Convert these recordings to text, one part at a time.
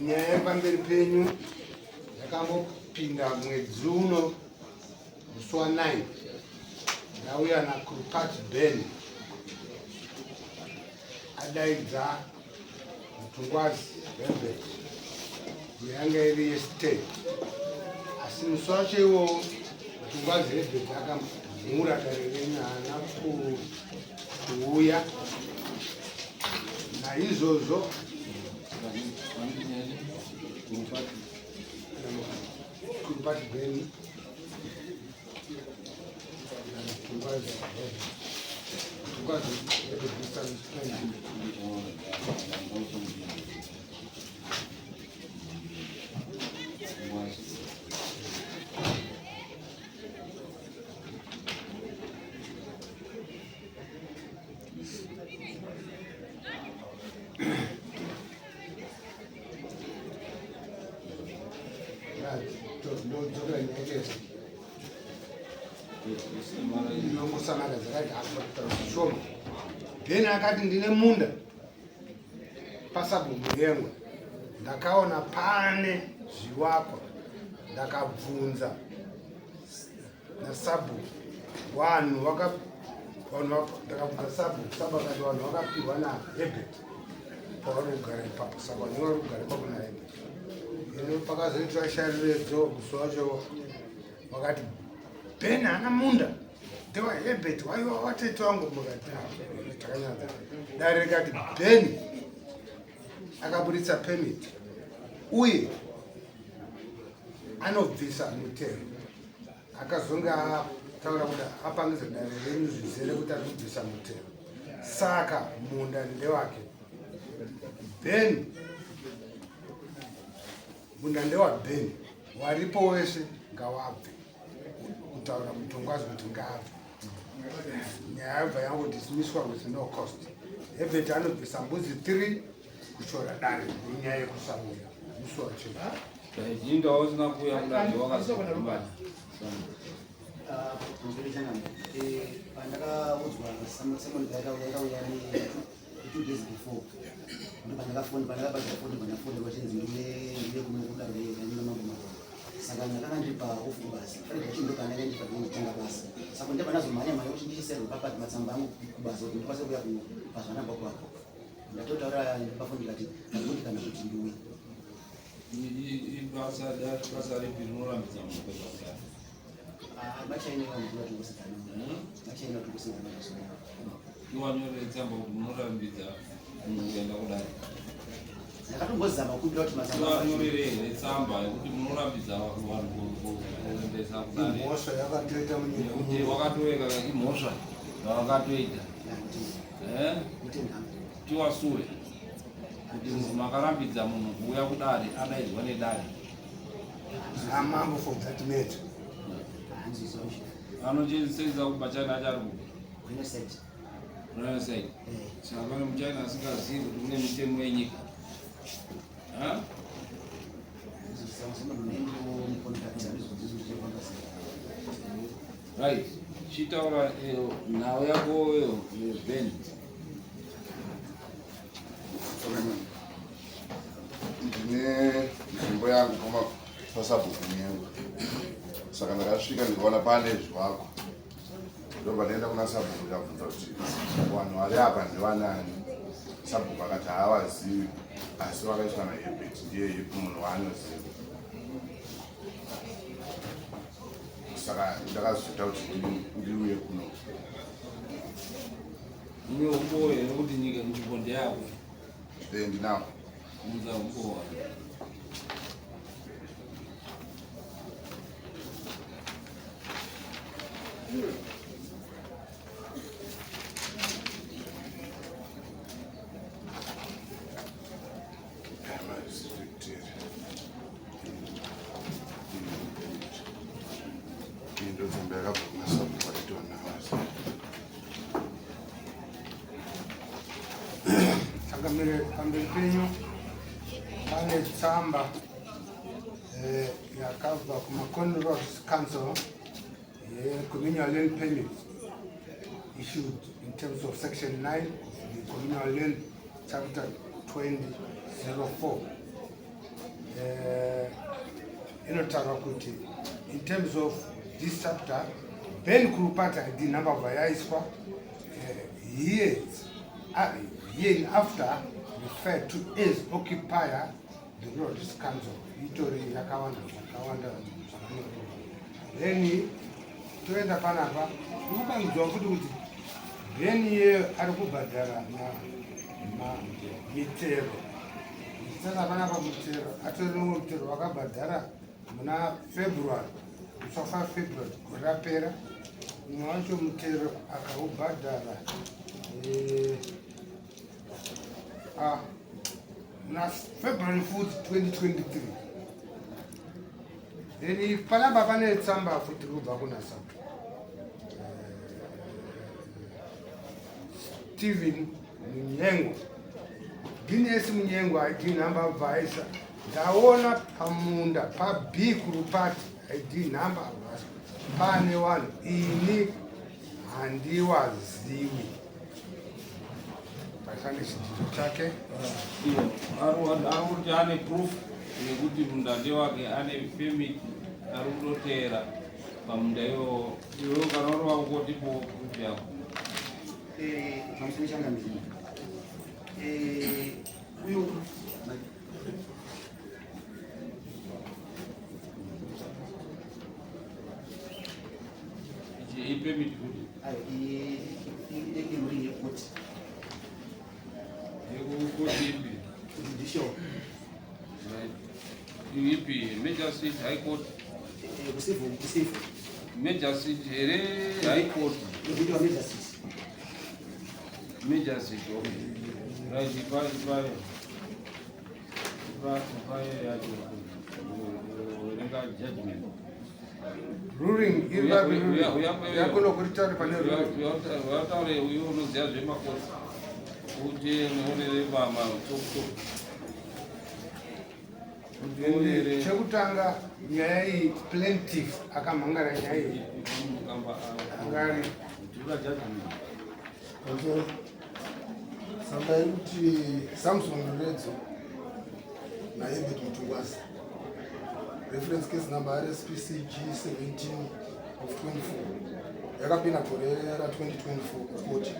Nyaya yepamberi penyu yakambopinda mwedzi uno musi wa 9 ndauya naKrupat Ben adaidza Mutungwazi Herbert yanga iri yestate asi musi wacho iwowo Mutungwazi Herbert akamhura dare renyu haana kuuya naizvozvo Kurupati Ben Mutungwazi Herbert Mutungwazi Herbert Ndodzokera nyaya chete ndinongosangana dzakati shoma then akati ndine munda pasabhuku yengwe ndakaona pane zvivakwa ndakabvunza nasabhuku vanhu ndakabvunza sabhuku sabhuku akati vanhu vakapiwa nahebert pavari kugara ipapo saka vanhu vari kugara ipapo nahebert ino pakazoitwa shariredzo musi wacho vakati ben haana munda ndewa Herbert waiwa watete wangu mukati takanyadza dare rikati Ben akaburitsa permit uye anobvisa mutero akazonge ataura kuti apangidza dare renyu zvizere kuti ari kubvisa mutero saka munda ndewake Ben munda ndewaBen waripo wese ngawabve kutaura mutongo azi kuti ngaabve nyaya yabva yangodismisswa with no cost Herbert anobvisa mbudzi 3 kushora dare nenyaya yekusauya musi wacho Jinda wasina kuuya kudare wakazobata. Pandakaudzwa samoni yakauya 2 days before ndopandakafoni pandakabata foni pandafonерwa chinzi ndiuye kuno kudaro nemambo mambo saka ndakanga ndiri paofu kubasa Friday yacho ndopandanga ndiri pakutanga basa saka ndopandazomhanya mhanya kuti ndichiserwa papati matsamba angu kubasa kuti ndikwanise kuuya kuno pazvanabva kwako ndatotaura pafoni ndikati ndikuti kana kuti ndiuye Ibasa basa ripi rinorambidza munhu kuenda kudare? Machaina vatikusidzana machaina vatikusidzana Iwanyorere tsamba kuti munorambidza munhu kuenda kudare. Ndakatombozama kukumbira kuti matsamba Iwanyorere here tsamba yekuti munorambidza vanhu kuendesa kudare? Imhosva yakatoita munyika. Nekuti wakatoeka imhosva yawakatoita. Eh? Tiwasuwe kuti makarambidza munhu kuuya kudare adaidzwa nedare. Amambo for that matter. Anochesedza kuti machina acho ari kupi? Riverside. Saka pane muchina asingazivi kuti kune mitemo yenyika. Ha? Right. Chitaura nhau yako iyo Ben. Ndine nzvimbo yangu pama pasabhuku yangu. Saka ndakasvika ndikaona pane zvivakwa. Ndobva ndaenda kuna sabhuku ndikabvunza kuti vanhu vari apa ndivanani. Sabhuku akati haavazivi asi vakaiswa naHerbert ndiye munhu waanoziva. Saka ndakazoita kuti ndiuye kuno. Une umbowo here kuti nyika nzvimbo ndeyako? Eh, ndinawo. Unza umbowo wako. Ndotsamba yakabva kuna sabhuku vaitwa navazi. Changamire, pamberi penyu pane tsamba yakabva kuMakoni Roads Council yeCommunal Land Permit issued in terms of section 9 of the Communal Land Chapter 2004. Inotaura kuti in terms of this chapter, Ben Kurupata ID number bva yaiswa, here here after referred to as occupier, the Rural District Council. Itori yakawanda zvakawanda zvakanyorwa. Then toenda panapa, ikupangidzwa futi kuti Ben iyeyo ari kubhadhara mitero. Saka panapa mutero atori nomwe mutero wakabhadhara muna February, musi wa5 February gore rapera. Mumwe wacho mutero akaubhadhara muna February futi 2023. Then panapa pane tsamba futi kubva kuna saka Stephen Munyengwa, Guinness Munyengwa, ID number bvaisa. Ndaona pamunda paB Kurupati ID number pane vanhu ini handiwaziwi. Paisane chidhiro chake. Ari kuti ane proof yekuti munda ndewake, ane permit ari kutoteera pamunda iwowo. Iwewo kana uri wako, tipo proof yako. Pamusoro changamire, uyu Ichi ipermit kuti ayo iruling yekoti. Yekukoti ipi? Judicial. Right, ipi? Major city, high court? Kucivil, kucivil. Major city here, high court? Judicial major city. Major city, okay, right. Ipa, ipa, ipa, ipa yacho, werenga judgment. Ruling iri Uya- papi? Uya- Ruling uya- yakuno kuti tauri pane ruling. Uyataure, uyo unoziva zvemakoti, kuti muonere mama top top, kuti muonere. Chekutanga, nyaya iyi, plaintiff akamhangara nyaya iyi Kamba. Angari Tura judgment. Pamusoro, tsamba iri kuti Samson Ruredzo naHebert Mutungwazi, reference case number RSPCG 17 of 24, yakapinda gore ra2024 kukoti.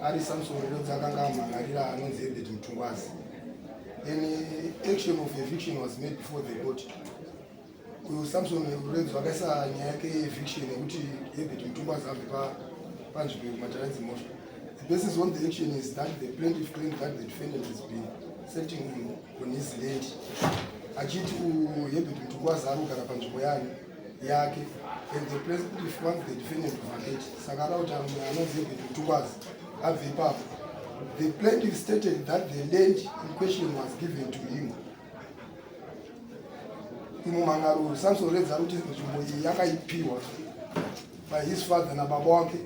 Ari Samson Ruredzo akanga amhangarira anonzi Hebert Mutungwazi. An action of eviction was made before the court. Uyu Samson Ruredzo akaisa nyaya yake yeeviction yekuti Hebert Mutungwazi abve panzvimbo yekumatare dzimhosva. The basis on the action is that the plaintiff claimed that the defendant has been settling on his land, achiti uHebert Mutungwazi ari kugara panzvimbo yani yake, and the plaintiff wants the defendant to vacate. Saka ada kuti munhu anonzi Hebert Mutungwazi abve ipapo. The plaintiff stated that the land in question was given to him. Imumangaro Samson Ruredzo ari kuti nzvimbo iyi yakaipiwa by his father, nababa wake,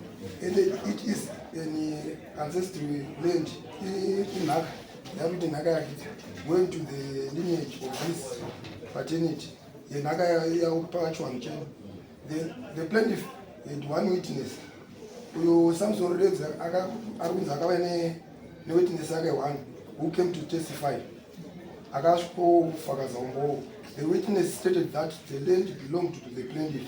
and it is an ancestry land, inhaka yari kuti nhaka yake, going to the lineage of his paternity, yenhaka yapachiwanhu chedu. The plaintiff had one witness. Uyo Samson Ruredzo ari kunzi akava newitness yake one who came to testify, akasvikofakaza umbowo. The witness stated that the land belonged to the plaintiff.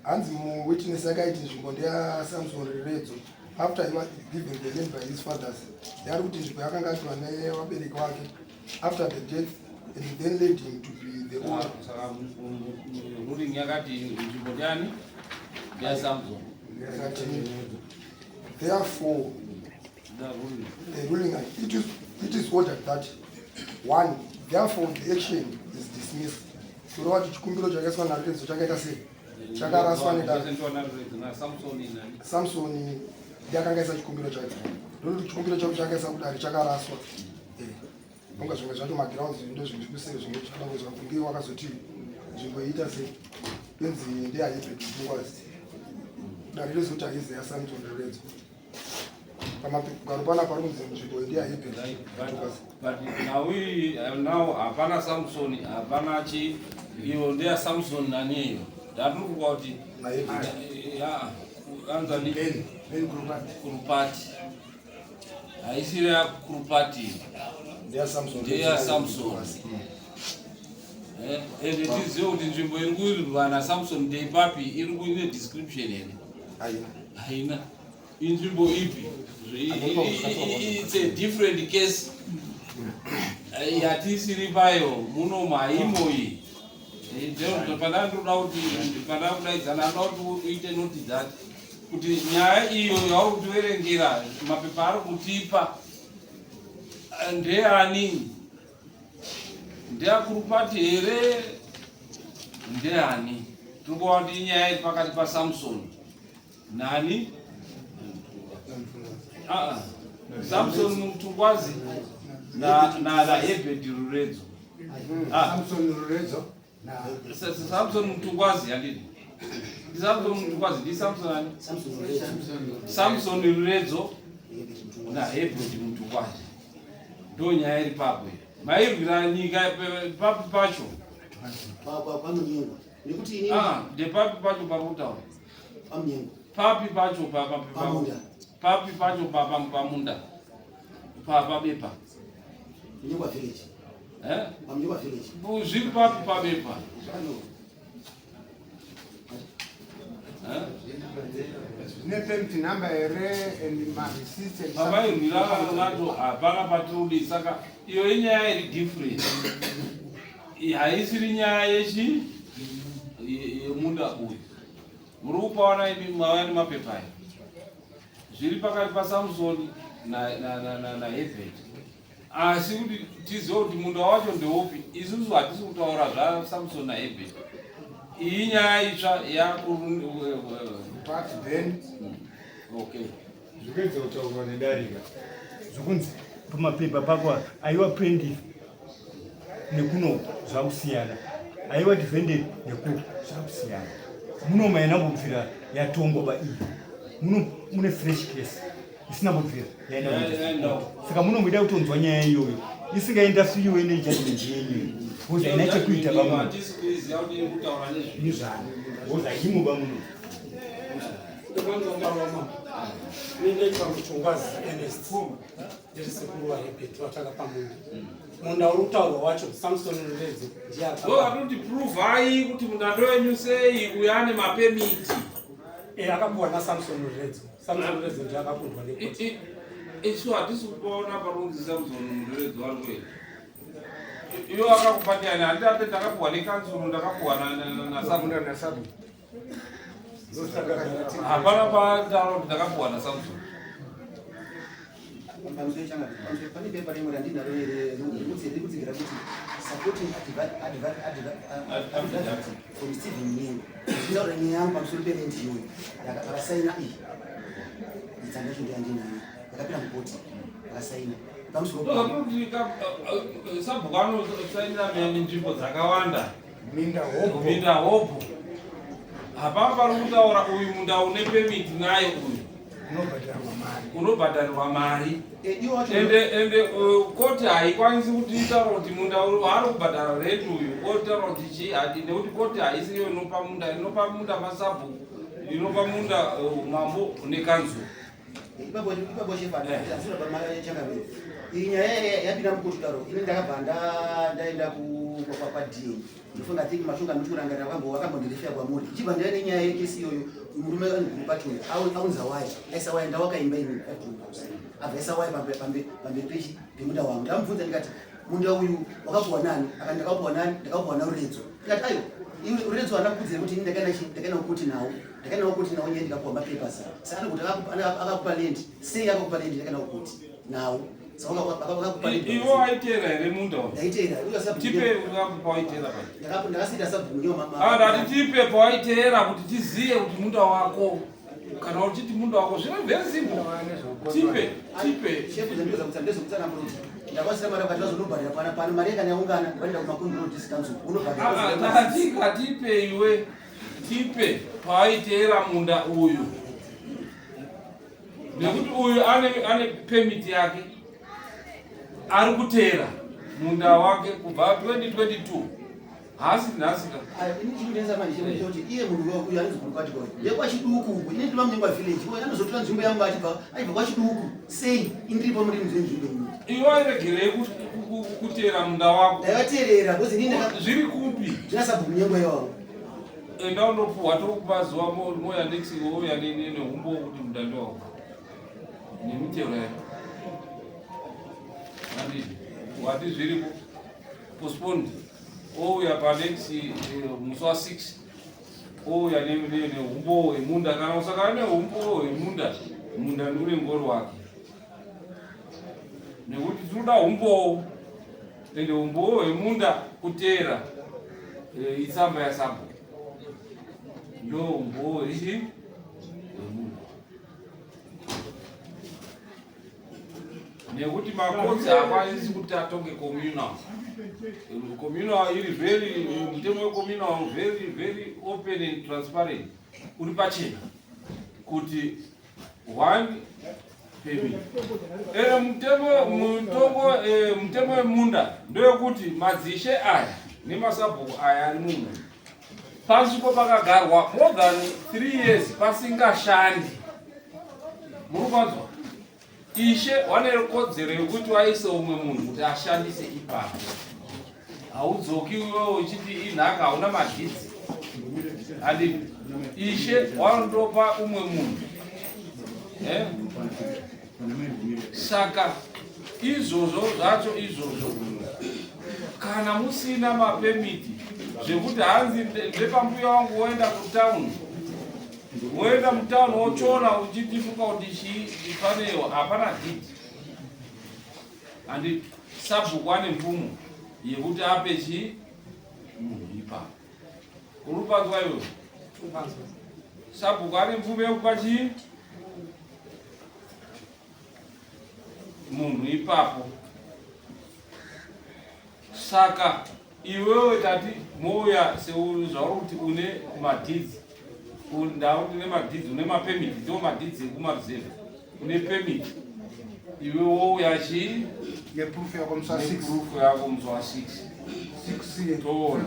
Hanzi muwitness akaiti nzvimbo ndeyaSamson Ruredzo after he was given the land by his fathers. Yari kuti nzvimbo yakanga apiwa nevabereki vake after the death and then led him to be the owner. Saka ruling yakati nzvimbo ndiyani? NdeyaSamson. Yakati, therefore, The ruling. The ruling, it is ordered that, one, therefore the action is dismissed. Kureva kuti chikumbiro chakaiswa naRuredzo chakaita sei? Chakaraswa nedare. NaSamson nani? Samsoni ndiakanga isa chikumbiro chake, ndokuti chikumbiro chako chakaisa kudare chakaraswa. Onga zvimwe zvacho magrounds ndo zvimwe zvikusei, zvimwe zvichada kuzwa kunge wakazoti nzvimbo iita sei, inzi ndeyaHebert Mutungwazi. Dare rezoti haizi yaSamson Ruredzo. Pamagaro panapa pari kunzi nzvimbo ndeyaHebert Mutungwazi. But now hapana Samson, hapana chi iyo ndeyaSamson nani iyo ndatiri kuka kuti NaHebert. Ya, anzani. Ben. Kurupati. Haisiri yaKurupati, ndeyaSamson. Ende tizive kuti nzvimbo iri kuirwa naSamson ndeipapi, iri kuine description here? Haina. Inzvimbo ipi? It's a different case yatisiri payo muno maimo iyi. Pandandoda kuti pandakudaidzana, anoda kuti uite note that kuti nyaya iyo yauri kutiverengera, mapepa ari kutipa ndeani? NdeaKurupati here? Ndeani? Tiri kuona kuti inyaya iri pakati paSamson nani? Ah, ah. Samson Mutungwazi naHebert Ruredzo. Ah. Samson Ruredzo. Samson Mutungwazi, handiti? NdiSamson Mutungwazi, ndiSamson ani? Samson Ruredzo naHebert Mutungwazi, ndo nyaya iri papo iyi. Mairwira nyika papi pacho? PaMunyengwa, nekuti inini Ah, ndepapi pacho pari kutaura? PaMunyengwa. Papi pacho? Pamunda. Papi pacho pamunda pabepa? Munyengwa village. Eh? PaMunyengwa village. Zviri papi pabepa? Zvakanyorwa. Eh? Zvine permit number here and mareceipts and Pavairwira nacho hapana patirudi. Saka iyo inyaya iri different, haisiri nyaya yechi yemunda uyu muri kupawana imi. Mauya nemapepa aya, zviri pakati paSamsoni naHebert, asi kuti tizive kuti munda wacho ndeupi, isusu hatisi kutaura zvaSamson naHebert. Iyi nyaya itsva yakuru. But then Okay. Zvikuedza kutaurwa nedarika. Zvokunzi pamapepa pako aiwa plaintiff nekuno zvakusiyana, aiwa defendant nekuno zvakusiyana. Muno maina mbobvira yatongwa ba iyi, muno mune fresh case isina mbobvira yaenda Yaenda. kuita. Saka muno muida kutonzwa nyaya iyoyo isingaindafiriwe nejudgment yenyu, because haina chekuita bamuno. Hatisi kuiziva kuti iri kutaura nezvi Nizvani, because haimo bamuno. Ninoitwa Mutungwazi Ernest, ndiri sekuru waHebert wataka pamunda. Munda uri kutaurwa wacho, Samson Ruredzo ndiye ndo atoti provai kuti munda ndowenyu sei, uyo ane mapermit. Akapuwa naSamson Ruredzo. Samson Ruredzo ndiye akakundwa nekoti. Isu hatisi kupaona parunzi Samson Ruredzo ari kuenda. Iwo akakupa ndiani? Handiti ate ndakapuwa nekanzuru, ndakapuwa naSamson. Nasabu. Hapana pataura kuti ndakapuwa naSamson. Pamusoro changa pane pepa rimwe randinaro rekutsigira kuti supporting affidavit from Stephen Nyengo, ndinaura nyaya yangu pamusoro perendi iyoyo akasaina. Iyi itsamba yacho ndeyandinayo, yakapinda mukoti, akasaina pamusoro. Ndozakuti sabhuku anosainira nzvimbo dzakawanda. Minda hopo. Minda hopo. Hapana pari kutaura uyu munda une permit naye uyu. Unobhadharwa mari. Unobhadharirwa mari. Iwo wacho. Ende koti haikwanisi kuti itaura kuti munda uri ari kubhadhara rent uyu, otaura kuti chii hadi, nekuti koti haisi iyo inopa munda. Inopa munda masabhuku, inopa munda mambo nekanzuru. Ipapo shefa pamachangamiro, iyi nyaya yapinda mukoti kudaro, ini ndakabva ndaenda kwaDA. Ndofunga think mashonga ndikurangarira wakambondirefera kwamuri, ichibva ndaya nenyaya yekesi iyoyo. Murume anogurupati uyu aunza waya, aisa waya, ndawakaimba ini house, abva aisa waya pamberi pechi pemunda wangu. Ndamubvunza ndikati, "Munda uyu wakapuwa nani?" Akati, "Ndakapuwa nani? Ndakapuwa naRuredzo." Ndikati, "Aiwa, iwe Ruredzo haana kukudzira kuti ini ndakaenda kukoti nawo, ndakaenda kukoti nawo nyaya, ndikapuwa mapapers." Saka anokuti akakupa land sei? Akakupa land, ndakaenda kukoti nawo, saka akakupa land. Iwo waitera here munda uyu? Ndaitera. Tipe pawaitera pa. Ndakasiyira sabhuku nyo. Ah, ndati tipe pawaitera kuti tiziye kuti munda wako. Kana uchiti munda wako, zviri very simple, tipe, tipe. Shefu, ndezokutsanangura kuti ndakasira mari, vakati vazonobhadhara pana pano mari yakana yaungana, vanoenda kuMakundu Rural District Council, unobhadhara. Tati katipe iwe, tipe pawaitera munda uyu, nekuti uyu ane permit yake, ari kutera munda wake kubva 2022. Haasi nhasi ka. Ayo ini chikundinetsa manje chimwe chekuti iye munhu uyu anonzi Gurukati uyu ndekwachiduku uku ini ndiri paMunyengwa village uyu anozotora nzvimbo yangu achibva achibva kwachiduku sei ini ndiripo muri nzvimbo nzvimbo ini. Iwe wairegerei kuteera munda wako? Ndakateerera because ini ndaka Zviri kupi? Zvina sabhuku Munyengwa iwawo. Enda undopuhwa tokupa zuva moya next wouya nehumbowo kuti munda ndewako. Nemitero yacho. Handiti wati zviripo postponed ouya panext eh, musi wa 6 ouya nehumbowo hwemunda kana usakava nehumbowo hwemunda munda ndiune ngori wake nekuti tinoda humbowo ende humbowo hwemunda kuteera eh, itsamba yasabhuku ndo humbowo hwemunda nekuti makotsi haakwanisi kuti atonge communal communal iri very mutemo wecommunal very very open and transparent uri pachena kuti one permit ere mutemo mutongo eh, mutemo wemunda ndewekuti madzishe aya nemasabhuku aya ari mumunda panzvimbo pakagarwa more than 3 years pasingashandi muri kwanzwa ishe wane kodzero yekuti waise umwe munhu kuti ashandise ipapo haudzoki iwewe uchiti inhaka hauna madhidzi andi ishe wanondopa umwe munhu eh? Saka izvozvo zvacho izvozvo kana musina mapemiti zvekuti hanzi ndepambuya wangu woenda kutown woenda mutown wochona uchitifuka kuti chii paneyo hapana did handi sabhuku ane mvumo yekuti ape chii munhu ipapo uri kupanzwa iwe sabhuku ane mvumo yekupa chii munhu ipapo saka iwewe tati mouya zvauri kuti une madhidzi ndauti une madhidzi une mapemiti ndiwo madhidzi ekumaruzevha une pemiti iwe wouya chii neproof yako musi wa 6 neproof yako musi wa 6 toona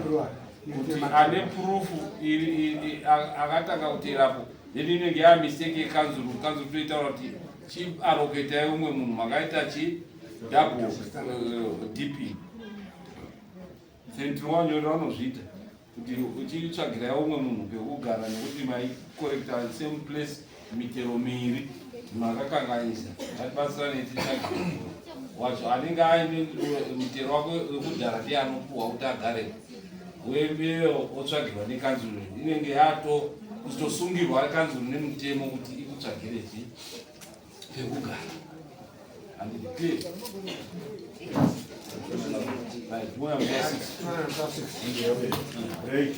kuti ane proof akatanga kuteerapo then inenge yaa mistake yekanzuru kanzuru toitaura kuti chiaroketai umwe munhu makaita chi double eh, dp then tinowanyorera unozviita kuti uchitsvagirai umwe munhu pekugara nekuti maikorekta same place mitero miiri makakanganisa ngatibatsirane titsvagire wacho anenge aine eh, mutero wake wekudhara ndiye anopuhwa kuti agare wembeyo otsvagirwa nekanzuru inenge yato kutosungirwa kanzuru nemutemo kuti ikutsvagire chi pekugara handiti clear right moya muya 6 Right,